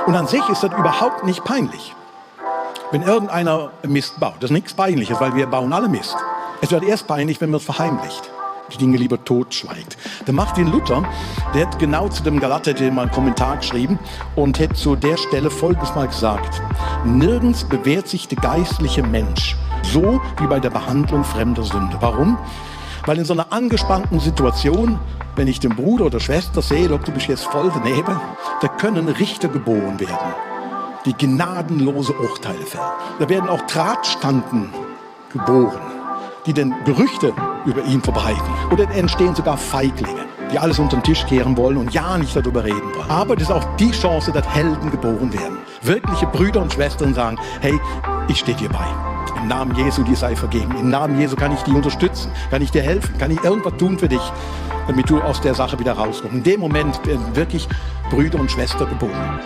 Und an sich ist das überhaupt nicht peinlich, wenn irgendeiner Mist baut. Das ist nichts Peinliches, weil wir bauen alle Mist. Es wird erst peinlich, wenn man es verheimlicht, die Dinge lieber totschweigt. Der Martin Luther, der hat genau zu dem Galater mal einen Kommentar geschrieben und hat zu der Stelle Folgendes mal gesagt: Nirgends bewährt sich der geistliche Mensch so wie bei der Behandlung fremder Sünde. Warum? Weil in so einer angespannten Situation, wenn ich den Bruder oder Schwester sehe, du bist jetzt voll daneben, da können Richter geboren werden, die gnadenlose Urteile fällen. Da werden auch Tratstanden geboren, die dann Gerüchte über ihn verbreiten. Oder entstehen sogar Feiglinge, die alles unter den Tisch kehren wollen und ja nicht darüber reden wollen. Aber das ist auch die Chance, dass Helden geboren werden. Wirkliche Brüder und Schwestern sagen: Hey, ich stehe dir bei. Im Namen Jesu, dir sei vergeben. Im Namen Jesu kann ich dich unterstützen, kann ich dir helfen, kann ich irgendwas tun für dich, damit du aus der Sache wieder rauskommst. In dem Moment werden wirklich Brüder und Schwestern geboren.